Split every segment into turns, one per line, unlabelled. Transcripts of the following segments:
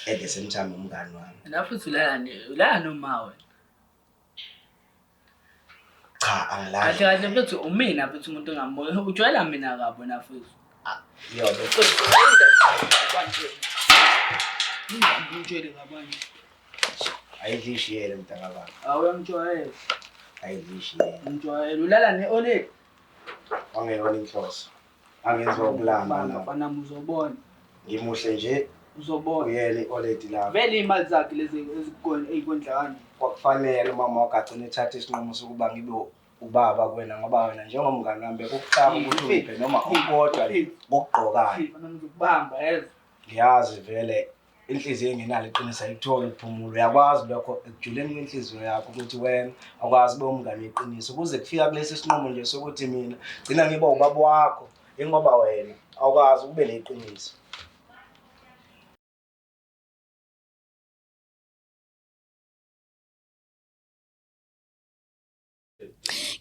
At the same time umngani wami.
Na futhi ulala ne ulala noma wena.
Cha angilali.
Kahle kahle mfethu umina futhi umuntu ongamboni. Ujwayela mina kabi wena futhi.
Yobe.
Ngitshele kabanje.
Ayidlishiyele mntakababa.
Awu uyangijwayela.
Ayidlishiyele.
Ngijwayela ulala ne-oledi.
Wangeyona inhloso. Angenziwa ukulamba
Bamba
la.
mfana uzobona.
Ngimuhle nje
Uzobona.
uyena i-oledi lakho.
Vele iy'mali zakhe lezi ezikukona ey'kondla kanje.
Kwakufanele umama wakho agcine ethatha isinqumo sokuba ngibe ubaba kuwena ngoba wena njengomngani wami bekukuxaka ukuthi ungiphe noma okukodwa kokugqokayo.
Mfana ngizokubamba yezwa.
Ngiyazi vele inhliziyo engenalo iqiniso ayikutholi ukuphumula. Uyakwazi lokho ekujuleni kwenhliziyo yakho ukuthi wena awukwazi ube umngane weqiniso kuze kufika kulesi sinqumo nje sokuthi mina gcina ngiba ubaba wakho ingoba wena awukwazi ukube neqiniso.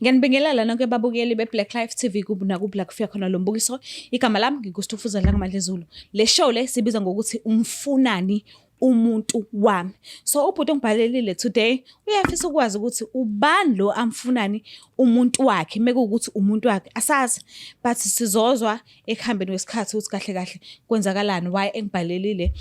Ngiyanibingelela nonke babukeli be-Black Life TV nakuphi la kufika khona lo mbukiso. Igama lami nginguStufuza Dlangamandla Zulu. Le show le sibiza ngokuthi umfunani umuntu wami. So ubhuti ongibhalelile today uyafisa ukwazi ukuthi ubani lo amfunani umuntu wakhe mekuwukuthi umuntu wakhe asazi but sizozwa ekuhambeni kwesikhathi ukuthi kahle kahle kwenzakalani why engibhalelile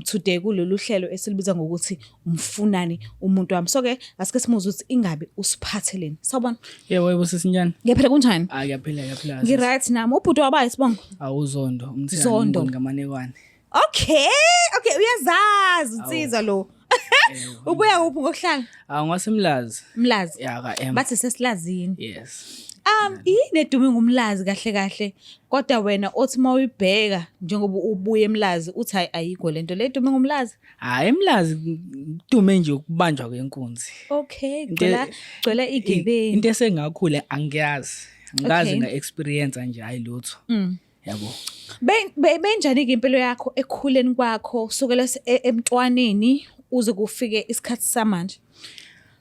today kulolu hlelo esilibiza ngokuthi umfunani umuntu wami. So ke asike simuzwe ukuthi ingabe usiphatheleni. Sawubona.
Yebo yebo sisinyana.
Ngiyaphila kunjani?
Ah ngiyaphila ngiyaphila.
Ngi-right nami. Ubhuti wabayi sibongo.
Awuzondo umthiyane
Zondo.
umnguni kamanekwane.
Okay, uyazazi unsizwa lo. Ubuya kuphi ngokuhlala?
Ah ngwasemlazi.
Mlazi.
Ya ka M.
Bathi sesilazini.
Yes.
Yini edume ngumlazi kahle kahle? Kodwa wena othi mawuyibheka njengoba ubuye emlazi uthi hayi ayikho lento le edume ngumlazi.
Hayi emlazi kudume nje ukubanjwa kwenkunzi.
Okay,
Into-
gcwela gcwela igebengu.
Into esengakhula angiyazi. Angikaze
Okay.
nga experience nje hayi lutho. Yabo.
Benjani ke impilo yakho ekukhuleni kwakho sukela emntwaneni uze kufike isikhathi samanje?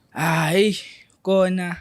Hayi kona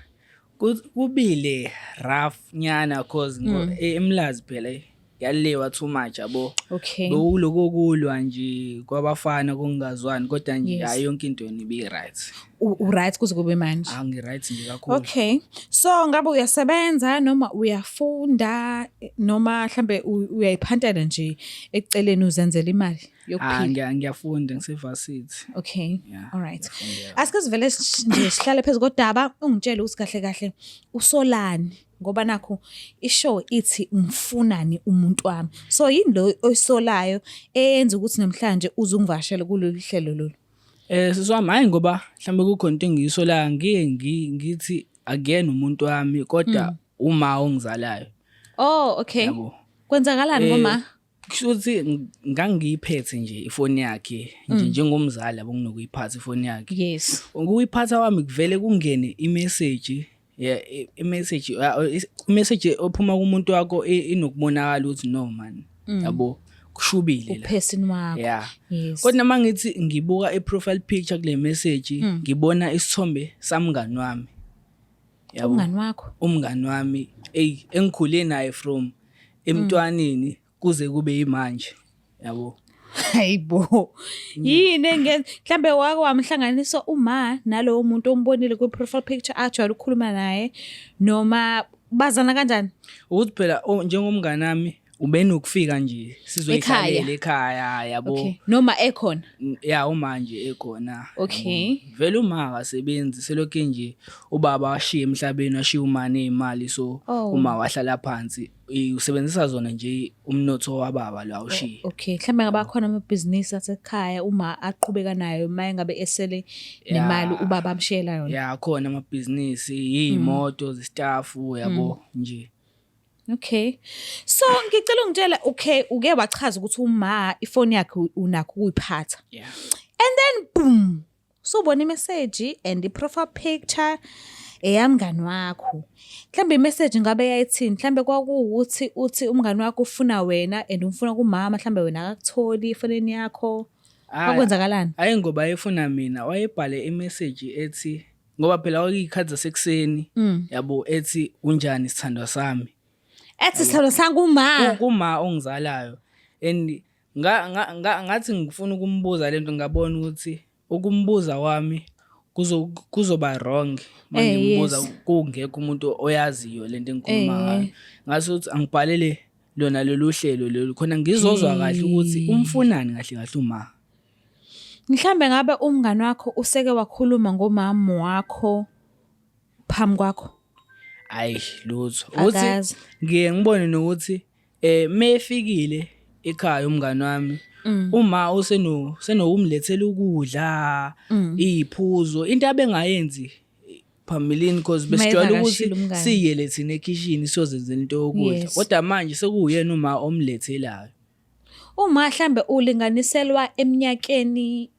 kubile rough nyana cause emlazi phela yaliwa too much yabo.
Okay.
Bekuloko kulwa nje kwabafana kungazwani kodwa nje
Yes.
hayi yonke into yona ibi right.
U right kuze kube manje.
Angi right nje kakhulu.
Okay. So ngabe uyasebenza noma uyafunda noma mhlambe uyayiphantela nje eceleni uzenzela imali
Ah
yokuphila.
ngiyafunda ngise-varsity.
Okay.
Yeah,
All right.
ngiyafunda.
Asike sivele nje sihlale phezu kodaba ungitshele ukuthi kahle kahle usolani ngoba nakho ishow ithi umfunani umuntu wami. So yini lo oyisolayo eyenza ukuthi namhlanje uze ungivakashele kulolu hlelo lolu?
Sisi wami hayi ngoba mhlambe kukhona into engiyisolayo ngiye ngithi akuyena umuntu wami kodwa uma ongizalayo.
Oh, okay.
Yabo.
Kwenzakalani ngoma?
Kusho ukuthi ngangiyiphethe nje ifoni yakhe nje njengomzali yabo nginokuyiphatha ifoni yakhe.
Yes.
Ukuyiphatha kwami kuvele kungene imessage yeah imessage imessage ophuma kumuntu wakho inokubonakala ukuthi no man yabo kushubile la.
Uperson wakho.
Yeah.
Yes.
Kodwa noma ngithi ngibuka i-profile picture kule message ngibona isithombe samngani wami. Yabo.
Umngani wakho.
Umngani wami ey engikhule naye from emntwaneni kuze kube yimanje. Yabo.
Hayibo. Yini engenza mhlambe wake wamhlanganisa uma nalowo muntu ombonile kwi profile picture ajwayele ukukhuluma naye noma bazana kanjani?
Ukuthi phela njengomngani wami ubenokufika nje sizoyihlalela ekhaya yabo.
Okay. Noma ekhona.
Ya uma nje ekhona.
Okay.
Yabo. Vele uma akasebenzi selokhu nje ubaba washiya emhlabeni washiya uma nezimali so
Oh.
uma wahlala phansi usebenzisa zona nje umnotho wababa lo awushiye.
Okay, mhlambe ngabakhona amabhizinisi asekhaya uma aqhubeka nayo uma engabe esele nemali
Yeah.
ubaba amshiyela yona.
Ya khona amabhizinisi, izimoto zestaff yabo nje.
Okay. So ngicela ungitshela okay uke wachaza ukuthi uma ifoni yakhe unakho ukuyiphatha.
Yeah.
And then boom. So ubona imessage and i-profile picture eyamngani wakho. Mhlambe imessage ngabe yayithini? Mhlambe kwakuwukuthi uthi umngani wakho ufuna wena and umfuna kumama mhlambe wena akakutholi efonini yakho. Kwakwenzakalani?
Hayi ngoba efuna mina wayebhale imessage ethi ngoba phela kwakuyikhathi zasekuseni yabo ethi unjani sithandwa sami.
Ethi sithandwa sami kuma.
Kuma ongizalayo and Ngathi ngifuna ukumbuza lento, ngabona ukuthi ukumbuza kwami kuzoba wrong mangimbuza kungekho umuntu oyaziyo lento engikhuluma ngayo. Ngase ukuthi angibhalele lona lolu hlelo lolu khona ngizozwa kahle ukuthi umfunani kahle kahle uma.
Mhlambe ngabe umngani wakho useke wakhuluma ngomama wakho phambi kwakho?
Ayi lutho. Ukuthi ngiye ngibone nokuthi mefikile ekhaya umngani wami uma useno senokumlethela ukudla, iziphuzo, into abengayenzi phambilini, because besijwayele ukuthi siyele thina ekhishini siyozenzela into yokudla, kodwa manje sekuwuyena uma omlethelayo.
Uma mhlambe ulinganiselwa eminyakeni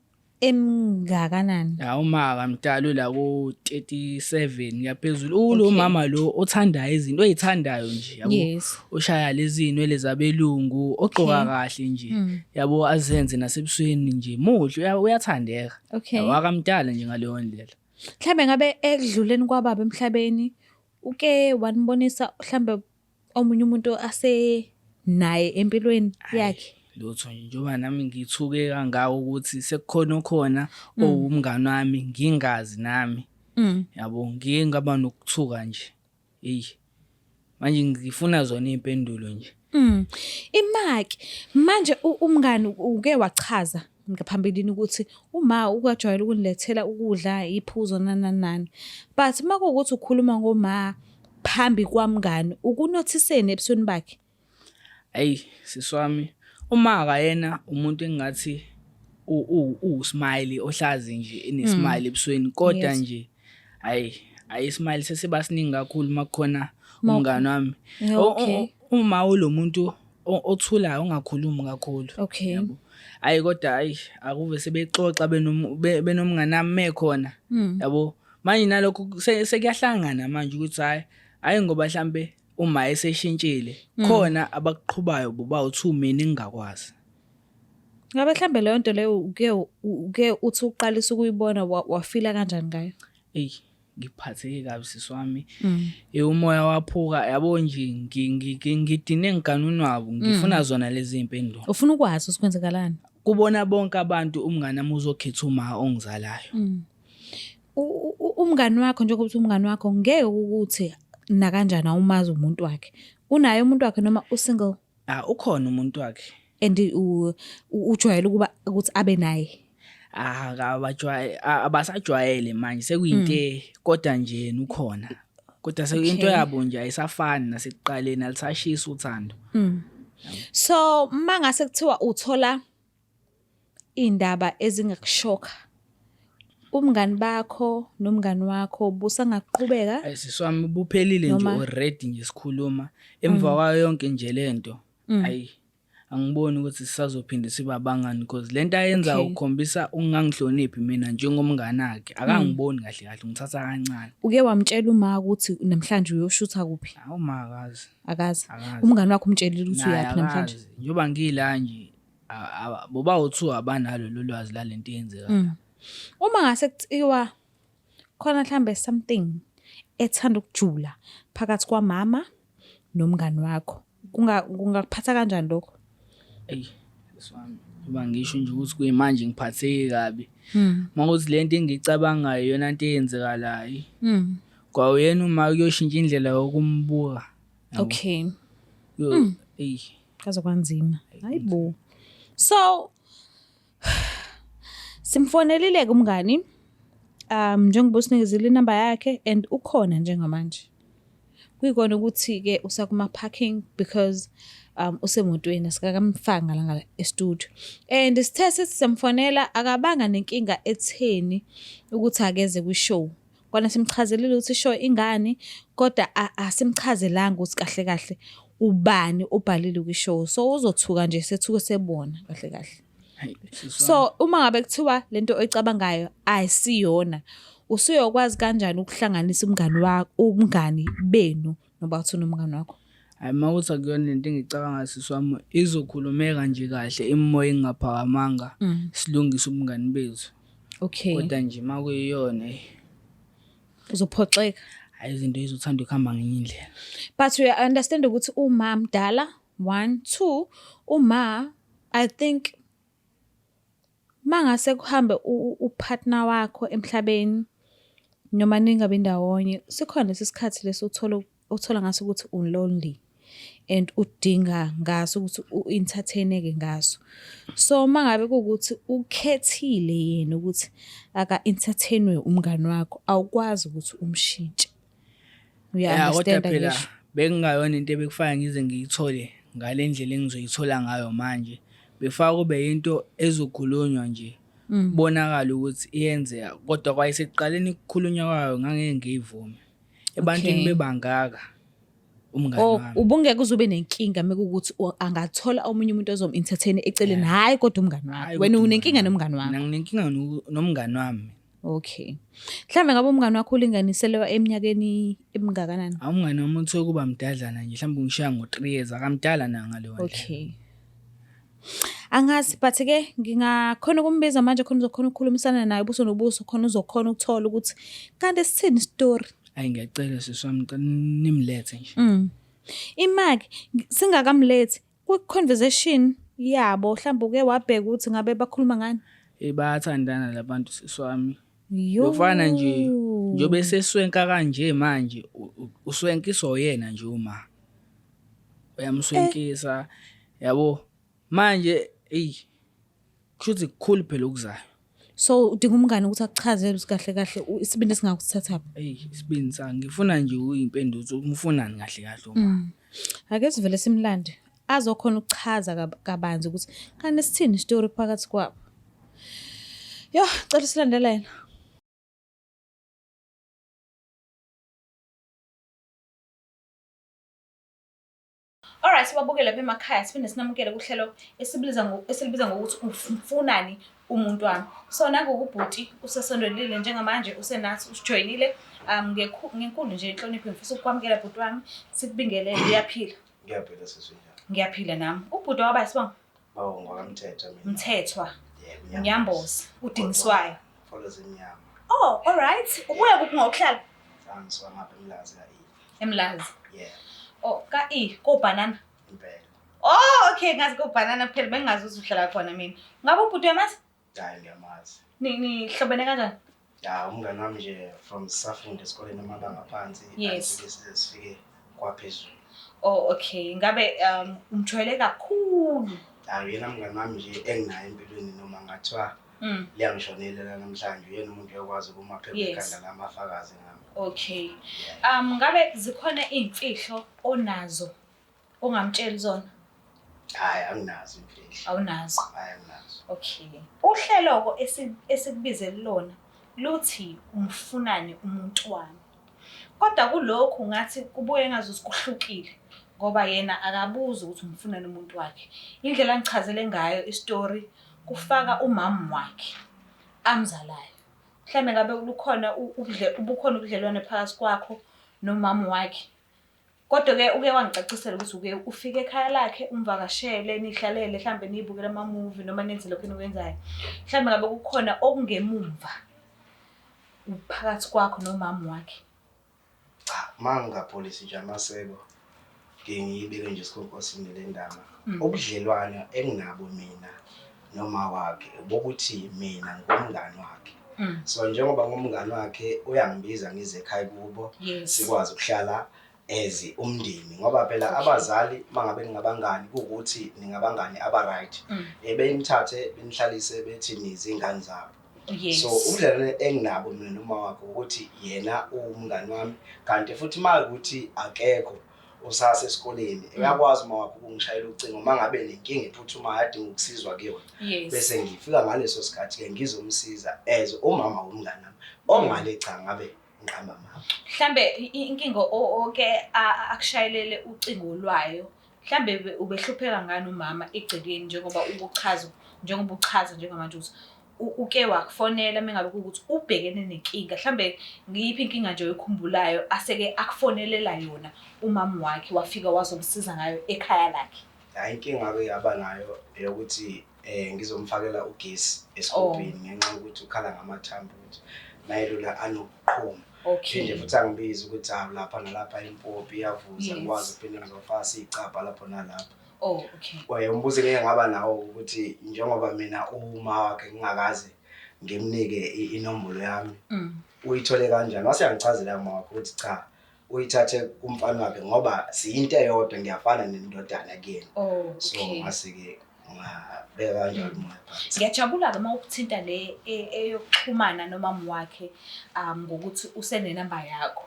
emngakanani?
Ya, uma kamdala ula ku 37 ngaphezulu. Ulo mama lo othandayo izinto oyithandayo nje, yabo. Oshaya lezi inwele zabelungu, ogqoka kahle nje. Yabo, azenze nasebusweni nje. Muhle, uyathandeka. Yabo, akamdala nje ngaleyo ndlela.
Mhlambe ngabe ekudluleni kwababa emhlabeni uke wanibonisa mhlambe omunye umuntu ase naye empilweni yakhe?
Lutho nje, njengoba nami ngithuke kangaka ukuthi sekukhona okhona owumngani wami ngingazi nami. Yabo, ngike ngaba nokuthuka nje. Eyi. Manje ngifuna zona izimpendulo nje.
Imaki manje umngani uke wachaza ngaphambilini ukuthi uma ukajwayele ukunilethela ukudla, iphuzo, nani nani nani. But uma kuwukuthi ukhuluma ngoma phambi kwamngani, ukunothiseni ebusweni bakhe?
Ayi sisi wami, uma akayena umuntu engathi uwusmile ohlazi nje enesmile ebusweni, kodwa nje hayi ayi smile sesiba siningi kakhulu makukhona umngani wami. Uma ulomuntu othulayo ongakhulumi kakhulu. Yabo. Hayi kodwa hayi akuve sebexoxa benomngani wami mekhona. Yabo. Manje nalokho sekuyahlangana manje ukuthi hayi hayi ngoba mhlambe uma eseshintshile khona abakuqhubayo boba u2 mina ngingakwazi.
Ngabe mhlambe leyo nto leyo uke uthi uqalisa ukuyibona, wafila kanjani ngayo?
Eyi, ngiphatheke kabi sisi wami. Umoya waphuka, yabo nje ngidine ngiganunwabo, ngifuna zona lezi impendulo.
Ufuna ukwazi ukuthi kwenzakalani?
Kubona bonke abantu umngani wami uzokhetha uma ongizalayo.
Umngani wakho, njengoba uthi umngani wakho ngeke ukuthi nakanjani awumazi umuntu wakhe. Unaye umuntu wakhe noma usingle?
Ah, ukhona umuntu wakhe.
And ujwayele ukuba ukuthi abe naye?
Ah, abasajwayele manje, sekuyinto kodwa nje yena ukhona. Kodwa sekuyinto yabo nje ayisafani nasekuqaleni, alisashisi uthando.
So mangase kuthiwa uthola indaba ezingakushoka, umngani bakho nomngani wakho busangaqhubeka?
Ayi sisi wami, buphelile nje already nje sikhuluma emva kwayo yonke nje lento. Ayi angiboni ukuthi sisazophinde sibe abangani, because lento ayenza ukukhombisa ukungangihloniphi mina njengomngani wakhe. Akangiboni kahle kahle, ngithatha kancane.
Uke wamtshela uma ukuthi namhlanje uyoshutha kuphi?
Hawu, ma akazi.
Akazi. Umngani wakho umtshelile ukuthi uyaphi namhlanje?
Njengoba ngila nje boba u2 abanalo lolu lwazi lalento eyenzekayo.
Uma ngase kuthiwa khona mhlambe something ethanda ukujula phakathi kwamama nomngani wakho, kungakuphatha kanjani lokho?
Eyi sisi wami, ngoba ngisho nje ukuthi kuyimanje ngiphatheke kabi. Makuthi lento engiyicabangayo iyona nto eyenzekalayo. Kwawuyena uma kuyoshintsha indlela yokumbuka.
Okay. Eyi. Kaze kwanzima. Hayibo. So simfonelile ke umngani. Njengoba usinikezile inamba yakhe and ukhona njengamanje. Kuyikona ukuthi ke usakuma parking because usemotweni, asikakamfaki ngala e-studio. And sithe sithi simfonela akabanga nenkinga etheni ukuthi akeze kwi-show. Kona simchazelile ukuthi ishow ingani, kodwa asimchazelanga ukuthi kahle kahle ubani obhalile kwi-show. So uzothuka nje, sethuke sebona kahle kahle. So uma ngabe kuthiwa lento oyicabangayo ayisiyona, usuyokwazi kanjani ukuhlanganisa umngani wakho, umngani benu noba uthi unomngani wakho?
Hayi, uma kuthi akuyona lento engicabanga sisi wami, izokhulumeka nje kahle imimoya ingaphakamanga, silungise ubungani bethu. Kodwa nje uma kuyiyona
uzophoxeka.
Hayi, izinto izothanda ukuhamba ngenye indlela.
But uya understand ukuthi uma mdala, 1 2 uma I think mangase kuhambe upartner wakho emhlabeni noma ningabi ndawonye, sikhona lesi sikhathi lesi uthola uthola ngaso ukuthi u-lonely and udinga ngaso ukuthi u-entertain-eke ngaso. So uma ngabe kuwukuthi ukhethile yena ukuthi aka-entertain-we umngani wakho, awukwazi ukuthi umshintshe.
Ya kodwa
Uya-understand-a
phela
ngisho?
bekungayona into ebekufanele ngize ngiyithole ngale ndlela engizoyithola ngayo manje. Befaka kube yinto ezokhulunywa nje kubonakale ukuthi iyenzeka kodwa kwayesekuqaleni ukukhulunywa kwayo ngangeke ngiyivume. Ebantwini bebangaka umngani
Oh,
wami.
ubungeke uze ube nenkinga mekuwukuthi angathola omunye umuntu ozom-entertain eceleni, hhayi kodwa umngani wakho.
Hhayi
Wena
kodwa
unenkinga
umngani
nomngani wakho.
Mina nginenkinga nomngani wami.
Okay. Mhlawumbe ngabe umngani wakho ulinganiselwa eminyakeni emingakanani?
Umngani wami uthe ukuba mdadlana nje mhlawumbe ungishiya ngo-3 years akamdala na ngaleyo ndlela.
Okay. Angazi but ke ngingakhona ukumbiza manje khona uzokhona ukukhulumisana naye ubuso nobuso khona uzokhona ukuthola ukuthi kanti sithini isitori.
Ayi ngiyacela sisi wami ngicela nimlethe nje.
Imaki singakamlethi kwi-conversation yabo mhlawumbe uke wabheka ukuthi ngabe bakhuluma ngani?
Eh bayathandana labantu sisi wami.
Yo.
Lofana nje njobe seswenka kanje manje uswenkiswa uyena nje uma. Uyamswenkisa yabo manje ey kushuthi kukhulu phela okuzayo.
So udinga umngane ukuthi akuchazele ukuthi kahle kahle isibindi esingakusithathaphi.
Ey isibindi sami ngifuna nje uyimpendulo ukuthi umfunani kahle kahle uma.
Ake sivele simlande azokhona ukuchaza kabanzi ukuthi kanti sithini isitori phakathi kwabo. Yo, cela silandele yena. Alright, sibabukele lapha emakhaya siphinde sinamukele kuhlelo esibiliza esilibiza ngokuthi umfunani umuntu wami. So nangu ubhuti usesondelile njengamanje usenathi usijoyinile ngenkulu nje inhlonipho ngifisa ukukwamukela bhuti wami sikubingelele uyaphila.
Ngiyaphila sisi unjani?
Ngiyaphila nami. Ubhuti waba isibongo
Bawo ngwakamthetho mina.
Mthethwa.
Yebo,
Nyambozi udingiswayo.
Follows emnyama.
Oh, alright. Ubuya kuphi ngokuhlala?
Angisuka ngapha eMlazi ka E.
Emlazi.
Yeah,
Oh, ka E, ko banana.
impela.
Oh, okay, ngazi ko banana phela bengazi ukuthi uhlala khona mina. Ngabe ubhuti uyamazi?
Hayi ngiyamazi.
Ni nihlobene kanjani?
Ya umngani wami nje from safunda esikoleni amabanga aphansi
Yes.
until size sifike kwaphezulu.
Oh, okay. Ngabe umjwayele kakhulu.
Hayi uyena mngani wami nje enginaye empilweni noma ngathiwa liyangishonela la namhlanje uyena umuntu oyokwazi ukuma phezu
Yes.
kwekhanda lami afakaze ngami.
Okay.
Yeah.
Ngabe zikhona iy'mfihlo onazo ongamtsheli zona?
Hayi anginazo imfihlo.
Awunazo.
Hayi anginazo.
Okay. Uhlelo-ko esikubizele lona luthi umfunani umuntu wami. Kodwa kulokhu ngathi kubuye ngazuthi kuhlukile ngoba yena akabuzi ukuthi umfunani umuntu wakhe. Indlela angichazele ngayo isitori kufaka umama wakhe amzalayo. Mhlawumbe ngabe lukhona ubukhona ubudlelwane phakathi kwakho nomama wakhe. Kodwa-ke uke wangicacisela ukuthi uke ufike ekhaya lakhe umvakashele nihlalele mhlambe niyibukele ama-movie noma nenze lokhu enikwenzayo. Mhlawumbe ngabe kukhona okungemumva phakathi kwakho nomama wakhe.
Cha, mangingapholisi nje amaseko ngike ngiyibeke nje esikhonkosini le ndaba. Ubudlelwano enginabo mina noma wakhe bokuthi mina ngumngani wakhe. So njengoba ngumngani wakhe uyangibiza ngize ekhaya kubo
Yes.
sikwazi ukuhlala as umndeni ngoba phela abazali mangabe ningabangani kuwukuthi ningabangani aba right. Benithathe benihlalise bethi nizingane zabo.
Yes.
So ubudlelwane enginabo mina noma wakhe ukuthi yena uwumngani wami kanti futhi makuthi akekho usase esikoleni uyakwazi uma wakhe ukungishayela ucingo mangabe nenkinga ephuthumayo adinga ukusizwa kuyona.
Yes.
Bese ngifika ngaleso sikhathi ke ngizomsiza as umama womngani wami. Ongale cha ngabe ngiqamba amanga.
Mhlambe inkinga oke akushayelele ucingo lwayo. Mhlambe ubehlupheka ngani umama egcekeni njengoba ukuchaza njengoba uchaza njengamanje ukuthi uke wakufonela mengabe kuwukuthi ubhekene nenkinga. Mhlambe ngiyiphi inkinga nje oyikhumbulayo aseke akufonelela yona umama wakhe wafika wazomsiza ngayo ekhaya lakhe?
Hayi inkinga ke yaba nayo eyokuthi ngizomfakela ugesi esikopini ngenxa yokuthi ukhala ngamathambo ukuthi mayelula anokuqhuma.
Okay.
Phinde futhi angibize ukuthi hawu lapha nalapha impompi iyavuza
Yes.
ngikwazi ukuphinde ngizofaka sicabha lapho nalapho.
Oh, okay.
Waye umbuzo engike ngaba nawo ukuthi njengoba mina uma wakhe ngingakaze ngimnike inombolo yami. Uyithole kanjani? Wase yangichazela uma wakhe ukuthi cha, uyithathe kumfana wakhe ngoba siyinto eyodwa, ngiyafana nendodana kuyena.
Oh,
So
okay.
ngase-ke ngabeka kanjalo umoya phansi.
Ngiyajabula-ke uma ukuthinta le eyokuxhumana nomama wakhe ngokuthi usenenamba yakho.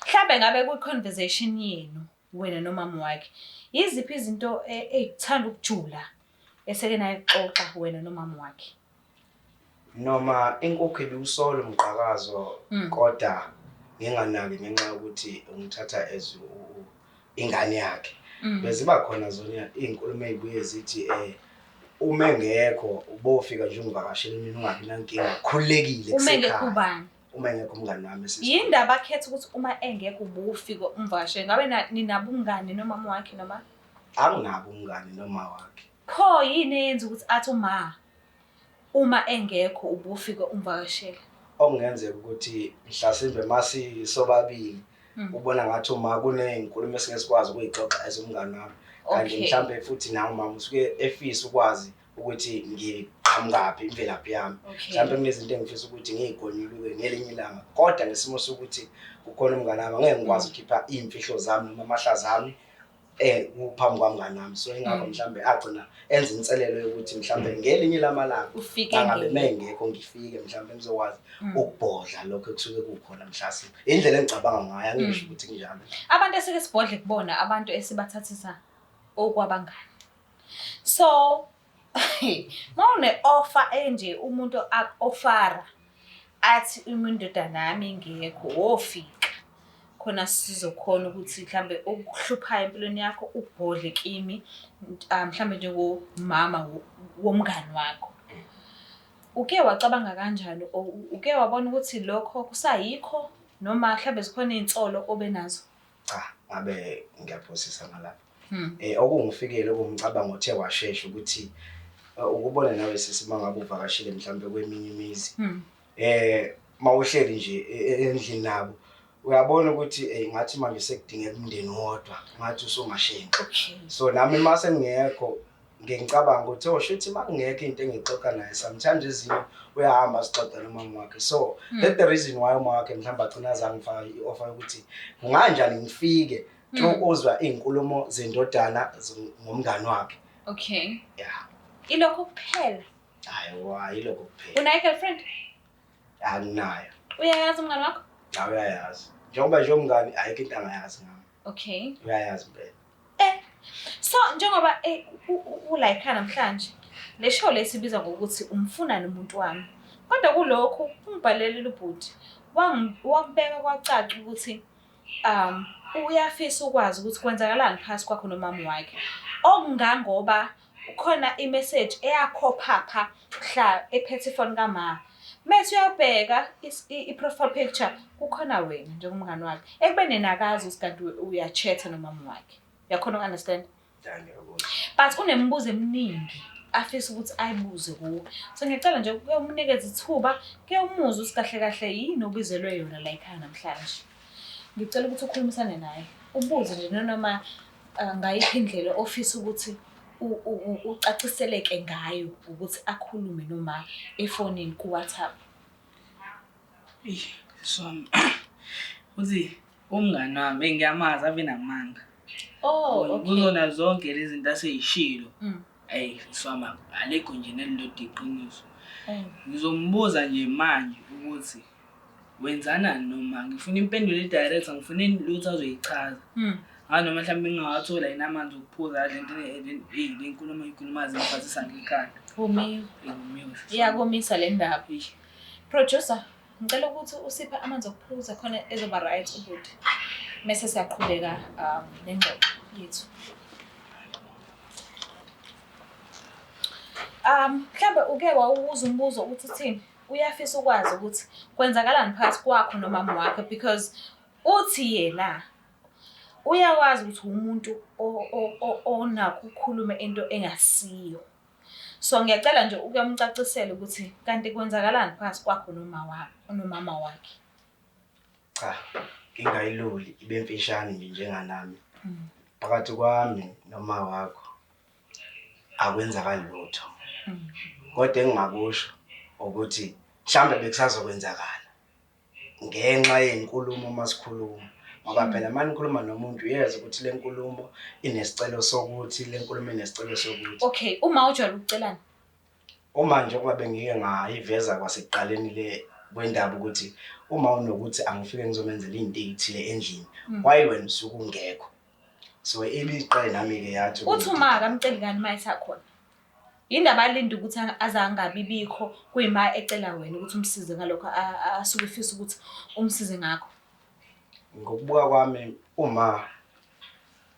Mhlambe ngabe kwi-conversation yenu wena nomama wakhe, yiziphi izinto ey'kuthanda ukujula eseke nayixoxa wena nomama wakhe?
Noma inkukhu ibiwusola umqhakazo kodwa nginganaki ngenxa yokuthi ungithatha as ingane yakhe. Beziba khona zona iy'nkulumo ey'buye zithi uma engekho ubofika nje ungivakashele mina ungabi nankinga, khululekile
Uma engekho
kusekhaya.
ubani?
Uma engekho umngani wami esisi.
Yindaba akhetha ukuthi uma engekho ubufika umvakashele? Ngabe ninabo umngani nomama wakhe noma?
Anginabo umngani noma wakhe.
Pho yini eyenza ukuthi athi uma engekho ubufika umvakashele?
Okungenzeka ukuthi mhlasimbe masisobabili ubona ngathi uma kuney'nkulumo esingeke sikwazi ukuyixoxa as umngani wami. Kanti mhlambe futhi nawe umama usuke efisa ukwazi ukuthi ngiqhamukaphi, imvelaphi yami. Mhlambe kunezinto engifisa ukuthi ngiy'gonyuluke ngelinye ilanga, kodwa ngesimo sokuthi kukhona umngani wami angeke ngikwazi ukukhipha iy'mfihlo zami noma amahlazo ami phambi kwamngani wami. So ingakho mhlambe agcina enza inselelo yokuthi mhlambe ngelinye lamalanga
Ufike
mangabe
ngeke.
mengekho ngifike mhlambe ngizokwazi ukubhodla lokho ekusuke kukhona mhlasimbe. Indlela engicabanga ngayo, angisho ukuthi kunjalo.
Abantu esike sibhodle kubona abantu esibathathisa okwabangani. So mawune offer enje umuntu aku-offera athi indodana yami ingekho wofika khona sizokhona ukuthi mhlambe okuhluphayo empilweni yakho ubhodle kimi, mhlambe njengomama womngani wakho. Uke wacabanga kanjani or uke wabona ukuthi lokho kusayikho noma mhlambe zikhona iy'nsolo obenazo?
Cha, ngabe ngiyaphosisa ngalapho. Okungifikele okuwumcabango othe washesha ukuthi ukubona nawe sisi uma ngabe uvakashile mhlambe kweminye imizi. Mawuhleli nje endlini nabo uyabona ukuthi ngathi manje sekudingeka umndeni wodwa, ngathi usungashenxa. So nami mase ngingekho ngicabanga ukuthi oh shuthi makungekho into engixoxa naye, sometimes ezinye uyahamba sixoxa nomama wakhe. So that's the reason why uma wakhe mhlawumbe agcina azangifaka i-offer yokuthi kunganjani ngifike through uzwa iy'nkulumo zendodana ngomngani wakhe. Yeah.
Ilokho kuphela?
Hayi, wa, ilokho kuphela.
Unayo girlfriend?
Anginayo.
Uyayazi umngani wakho?
Cha, uyayazi. Njengoba nje umngani ayikho into angayazi ngami. Uyayazi impela.
So njengoba ulayikha namhlanje, le show le sibiza ngokuthi umfunani umuntu wami. Kodwa kulokhu ungibhalelile ubhuti, wakubeka kwacaca ukuthi uyafisa ukwazi ukuthi kwenzakalani phakathi kwakho nomama wakhe. Okungangoba kukhona i-message eyakhopha mhla ephethe ifoni kama. Mase uyabheka i-profile picture, kukhona wena njengomngani wakhe. Ekubeni nakazi ukuthi kanti uyachatha nomama wakhe. Uyakhona uku-understand? But unemibuzo eminingi afisa ukuthi ayibuze kuwe. So ngiyacela nje uke umnikeze ithuba, ke umuzwe ukuthi kahle kahle yini obizelwe yona la ekhaya namhlanje. Ngicela ukuthi ukhulumisane naye. Ubuze nje nanoma ngayiphi indlela ofisa ukuthi ucaciseleke ngayo ukuthi akhulume noma efonini ku-WhatsApp.
Eish, swami. Uthi umngani wami engiyamazi ave namanga.
Oh, okay.
Kuzona zonke lezi zinto aseyishilo. Ey, swami, alikho nje nelilodwa iqiniso. Ngizombuza nje manje ukuthi wenzanani noma ngifuna impendulo e-direct, angifuni lutho azoyichaza. Hayi noma mhlawumbe ngingawathola yini amanzi okuphuza le nto le nkulumo eyikhulumayo zingiphathisa ngekhanda.
Umiwe.
Umiwe.
Iyakomisa le ndaba. Producer, ngicela ukuthi usiphe amanzi okuphuza khona ezoba right ubhuti. Mese siyaqhubeka nengxoxo yethu. Mhlambe uke wawubuza umbuzo ukuthi uthini? Uyafisa ukwazi ukuthi kwenzakalani phakathi kwakho nomama wakhe, because uthi yena uyakwazi ukuthi umuntu onakho ukukhuluma into engasiyo. So ngiyacela nje ukuyomcacisela ukuthi kanti kwenzakalani phakathi kwakho nomama wakhe.
Cha, ngingayiluli ibe mfishane nje njenganami. Phakathi kwami noma wakho. Akwenzakali lutho. Kodwa engingakusho ukuthi mhlambe bekusazokwenzakala ngenxa yezinkulumo uma sikhuluma. Ngoba phela uma nikhuluma nomuntu uyezwa ukuthi le nkulumo inesicelo sokuthi, le nkulumo inesicelo sokuthi.
Okay, uma ujwayele ukucelana?
Uma njengoba bengike ngayiveza kwasekuqaleni le kwendaba ukuthi uma unokuthi angifike ngizomenzela into ey'thile endlini, why wena usuke ungekho? So ibiqale nami-ke yathi
Uthi uma akamceli ngani uma esakhona? Yindaba alinde ukuthi aze angabi bikho kuyima ecela wena ukuthi umsize ngalokho asuke efisa ukuthi umsize ngakho.
Ngokubuka kwami uma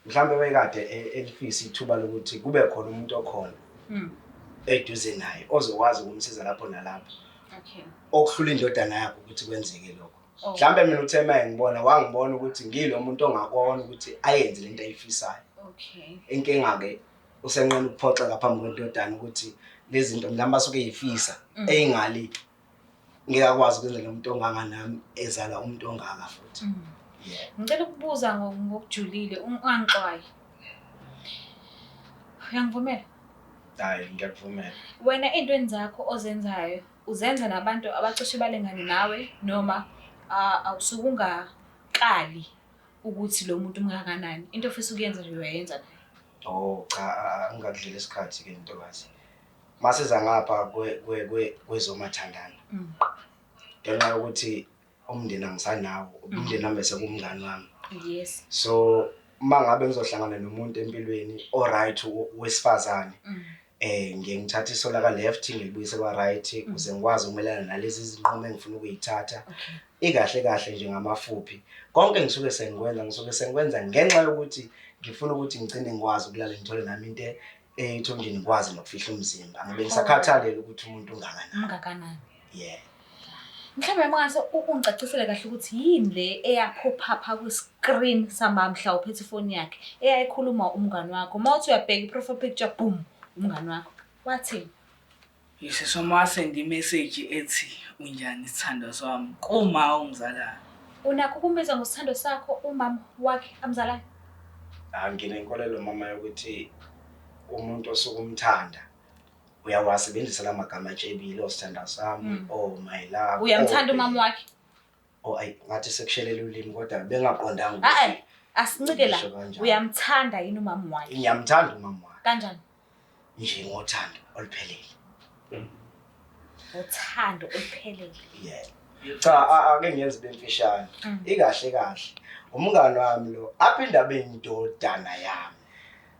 mhlambe wayekade elifisa ithuba lokuthi kube khona umuntu okhona eduze naye ozokwazi ukumsiza lapho nalapho.
Okay.
Okuhlula indodana yakhe ukuthi kwenzeke lokho.
Oh.
Mhlambe mina uthe uma engibona wangibona ukuthi ngilo muntu ongakona ukuthi ayenze lento ayifisayo.
Okay.
Inkinga-ke usenqena ukuphoxeka phambi kwendodana ukuthi lezi zinto mhlawumbe asuke eyifisa eyingali ngeke akwazi ukwenzela umuntu ongaka nami ezala umuntu ongaka futhi. Yeah.
Ngicela ukubuza ngokujulile ungangixwayi. Uyangivumela?
Hayi, ngiyakuvumela.
Wena ey'ntweni zakho ozenzayo uzenza nabantu abacishe balingane nawe noma awusuke ungakali ukuthi lo muntu ungakanani? Into ofisa ukuyenza nje uyayenza naye.
Oh cha, angingakudlela isikhathi ke ntokazi. Masiza ngapha kwezomathandana. Ngenxa yokuthi umndeni angisanawo, umndeni wami bese kumngani wami.
Yes.
So uma ngabe ngizohlangana nomuntu empilweni o right wesifazane, ngiye ngithathe iso laka left ngilibuyise kwa right ukuze ngikwazi ukumelana nalezi zinqumo engifuna ukuyithatha. Ikahle kahle nje ngamafuphi. Konke ngisuke sengikwenza, ngisuke sengikwenza ngenxa yokuthi ngifuna ukuthi ngigcine ngikwazi ukulala ngithole nami into ethonjeni ngikwazi nokufihla umzimba. Ngibe ngisakhathalela ukuthi umuntu ungakanani.
Ungakanani.
Yeah.
Mhlawumbe uma ngase ungicacisele kahle ukuthi yini le eyaphopha kwi-screen samamhla uphethe ifoni yakhe eyayikhuluma umngani wakho. Uma uthi uyabheka i-profile picture, boom, umngani wakho. Wathini?
Ngisho wasenda i-message ethi unjani sithandwa sami kuma ongizalayo.
Unakho ukumbiza ngosithando sakho umama wakhe amzalayo?
Ah, nginenkolelo mama yokuthi umuntu osuke umthanda uyawasebenzisa la magama atshebile, osithandwa sami, oh my love.
Uyamthanda
oh,
umama wakhe?
Oh ayi, ngathi sekushelela ulimi kodwa bengaqondanga
Ah,
ukuthi
asincike la.
ngisho kanjani.
Uyamthanda yini umama wakhe?
Ngiyamthanda umama wakhe.
Kanjani?
Nje ngothando oluphelele.
Uthando oluphelele.
Yeah. Cha, ake ngiyenze bemfishane. Ikahle kahle. Umngani wami lo aphinde abe indodana yami.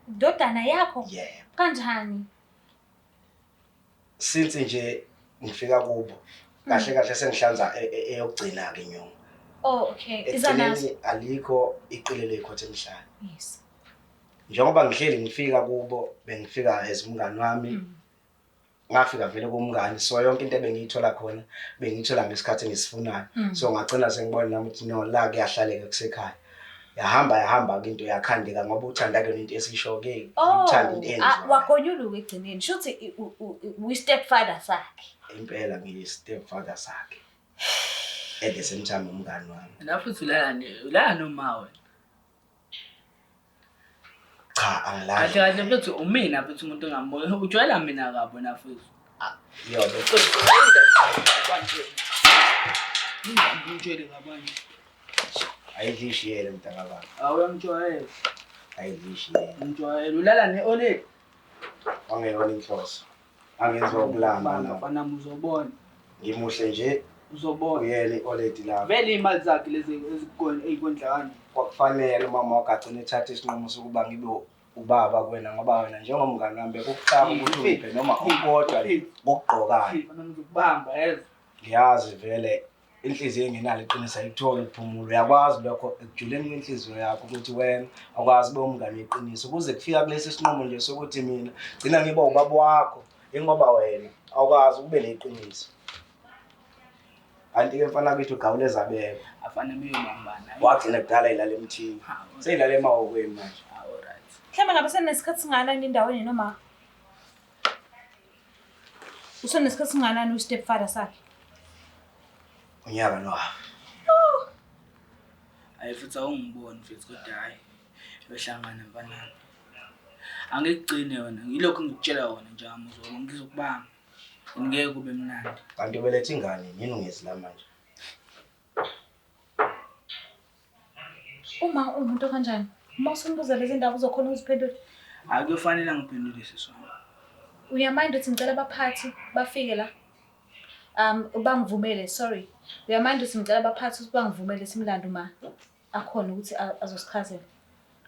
Indodana yakho?
Yeah.
Kanjani?
Since nje ngifika kubo kahle kahle sengihlanza eyokugcina ke nyongo.
Oh, okay. Izanazo.
Ekugcineni alikho iqile lekhotha emhlane.
Yes.
Njengoba ngihleli ngifika kubo bengifika as umngani wami. Ngafika vele kumngani, so yonke into ebengiyithola khona bengiyithola ngesikhathi engisifunayo. So ngagcina sengibona nami ukuthi no, la kuyahlaleka kusekhaya. Yahamba yahamba ke into yakhandeka ngoba uthanda ke into esisho ke
Oh,
uthanda into enziwayo.
Wagonyuluka ekugcineni. Shuthi uyi stepfather sakhe.
Impela ngiyi stepfather sakhe. At the same time umngani wami.
Na futhi ulala ne ulala noma wena.
Cha, angilali.
Kahle kahle futhi umina futhi umuntu ongamboni. Ujwayela mina kabi wena futhi.
Yobe.
Ngitshele kabanje.
Ayidlishiyele mntakababa.
Awuyangijwayela.
Ayidlishiyele.
Ngijwayela ulala ne-oledi.
Angeyona inhloso. Angenziwa ukulamba la.
Mfana uzobona.
Ngimuhle nje.
Uzobona.
Uyena i-oledi lapho.
Vele imali zakhe lezi ezikukona eyikondla kanje.
Kwakufanele umama wakhe agcine ethatha isinqumo sokuba ngibe ubaba kuwena ngoba wena njengomngani wami bekukuxaka ukuthi ungiphe noma okukodwa ngokugqokayo.
Mfana ngizokubamba yezwa.
Ngiyazi vele inhliziyo engenalo iqiniso ayikutholi ukuphumula. Uyakwazi lokho ekujuleni kwenhliziyo yakho ukuthi wena awukwazi ube umngani weqiniso kuze kufika kulesi sinqumo nje sokuthi mina gcina ngiba ubaba wakho ingoba wena awukwazi ukube neqiniso. Kanti ke mfana kithi ugawule zabekwa.
Afana beyobambana.
Wagcina kudala ilala emthini. Seyilala emahokweni manje.
Alright.
Mhlawumbe ngabe senesikhathi singakanani endaweni noma usenesikhathi singakanani u-stepfather sakhe?
Unyaka no half.
Hayi futhi awungiboni futhi kodwa hayi yohlangana mfana. Angikugcine wena, ngilokhu ngikutshela wona njengamuzwa ngoba ngizokubamba. Ngeke kube mnandi.
Kanti ubelethe ingane yini ungezi la manje?
Uma uwumuntu okanjani? Uma usumbuza lezi ndaba uzokhona ukuziphendula.
Hayi kuyofanele angiphendule sisi wami.
Uyamind ukuthi ngicela abaphathi bafike la? Bangivumele, sorry. Uyamind ukuthi ngicela abaphathi ukuthi bangivumele simlande uma akhona ukuthi azosichazela.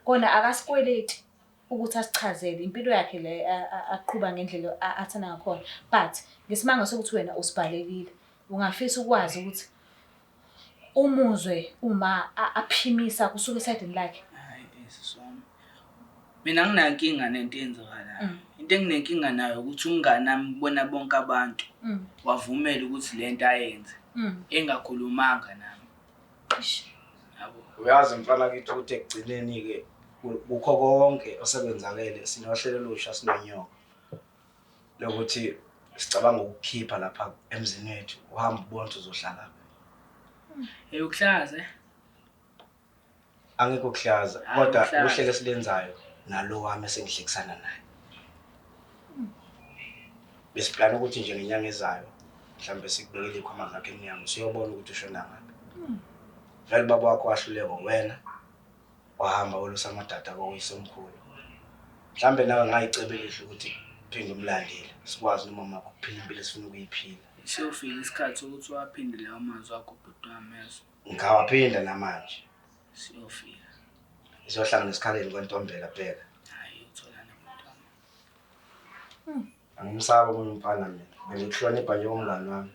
Kona akasikweleti ukuthi asichazele impilo yakhe le aqhuba ngendlela athanda ngakhona. But ngesimanga sokuthi wena usibhalekile, ungafisa ukwazi ukuthi umuzwe uma aphimisa kusuka esayidini lakhe.
Hayi sisi wami. Mina anginankinga nento eyenzakalayo. Into enginenkinga nayo ukuthi umngani wami kubona bonke abantu wavumela ukuthi lento ayenze engakhulumanga nami.
Eish.
Yabo.
Uyazi mfana kithi ukuthi ekugcineni-ke kukho konke osekwenzakele sinohlelo olusha sinonyoka lokuthi sicabanga ukukhipha lapha emzini wethu uhambe ubone ukuthi uzohlala
Hey ukuhlaza eh?
Angekho kuhlaza
Hhayi,
kodwa
ukuhlaza.
uhlelo esilenzayo nalo wami esengihlekisana naye. Besiplana ukuthi nje ngenyanga ezayo mhlawumbe sikubekele iy'khwama zakho emnyango siyobona ukuthi ushona ngaphi. Vele ubaba wakho wahluleka wena wahamba wolusa amadada koyisemkhulu. Mhlawumbe nawe ngayicebo elihle ukuthi phinde umlandele sikwazi nomama wakho ukuphila impilo esifuna ukuyiphila.
Siyofika isikhathi sokuthi uwaphinde lawo mazwi akho bhuti wami yezo.
Ngawaphinda namanje.
Siyofika.
Izohlangana esikhaleni kwantombela bheka.
Hayi utholana bhuti wami.
Angimsabi omunye umfana mina. Bengikuhlonipha njengomngani wami.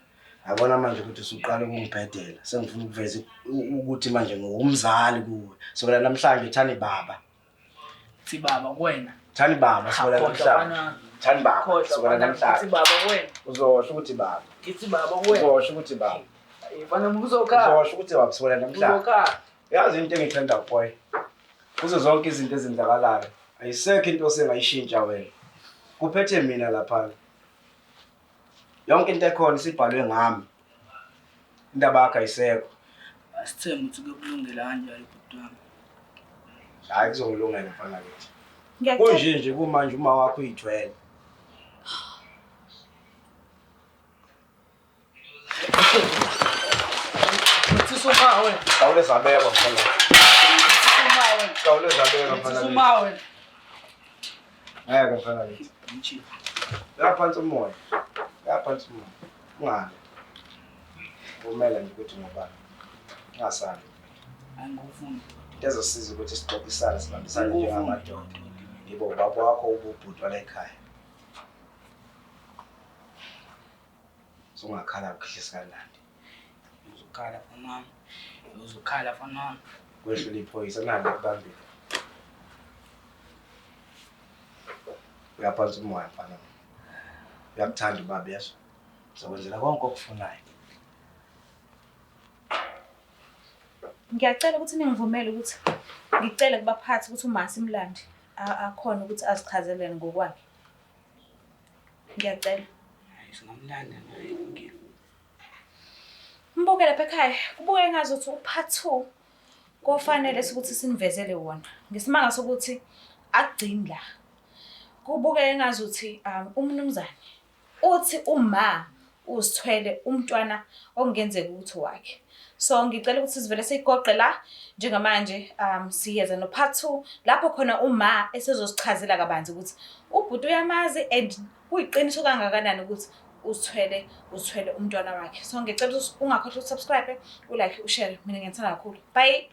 Yabona manje ukuthi usuqala ukungibhedela. Sengifuna ukuveza ukuthi manje ngiwumzali kuwe. Sokela namhlanje thani baba.
Thi baba kuwena.
Thani baba sokela
Khohlwa
namhlanje.
mfana.
Thani baba
Khohlwa
sokela
mfana. Ngithi
namhlanje.
baba kuwena.
Uzosho ukuthi baba.
Ngithi baba kuwena.
Uzosho ukuthi baba.
Mfana uzokhala.
Uzosho ukuthi baba sokela namhlanje.
Uzokhala.
Yazi into engiyithanda boy. Kuzo zonke izinto ezenzakalayo ayisekho into osengayishintsha wena. Kuphethe mina lapha. Yonke into ekhona isibhalwe ngami. Indaba yakho ayisekho.
Asithembe ukuthi kuyokulungela kanjalo bhuti wami.
Hayi kuzongilungela mfana kithi.
Ngiyacela.
Kunje nje kumanje uma wakho uyithwele.
Ngithi suma wena.
Kawule zabekwa mfana.
Suma wena.
Kawule zabekwa mfana.
Ngithi
kithi.
suma wena.
Ngeke mfana kithi.
Ngitshilo.
Yaphansi umoya. Yaphansi umoya. Ungali. Vumela nje ukuthi ngobani. Ungasabi.
Angikufuni.
Into ezosiza ukuthi sixoxisane sibambisane
Angikufuni.
njengamadoda. Ngibo ubaba wakho ububhuti wala ekhaya. Sungakhala ukhihlisa kanandi.
Uzokhala mfana wami. Uzokhala mfana wami.
Kwehlula iphoyisa nalo kubambile. Uyaphansi umoya mfana. Uyakuthanda ubaba yeso. Sizokwenzela konke okufunayo.
Ngiyacela ukuthi ningivumele ukuthi ngicele kubaphathi ukuthi uma simlande akhona ukuthi azichazelele ngokwakhe. Ngiyacela.
Hayi singamlanda naye inkinga.
Mbuke lapha ekhaya, kubuke ngazuthi u-part 2 kofanele ukuthi sinivezele wona. Ngesimanga sokuthi akugcini la. Kubuke ngazuthi umnumzane uthi uma uzithwele umntwana okungenzeka ukuthi wakhe. So ngicela ukuthi sivele siyigoqe la njengamanje siyeza no part 2 lapho khona uma esezosichazela kabanzi ukuthi ubhuti uyamazi and kuyiqiniso kangakanani ukuthi uzithwele umntwana wakhe. So ngicela ukuthi ungakhohlwa ukusubscribe, ulike, ushare. Mina ngiyathanda kakhulu. Bye.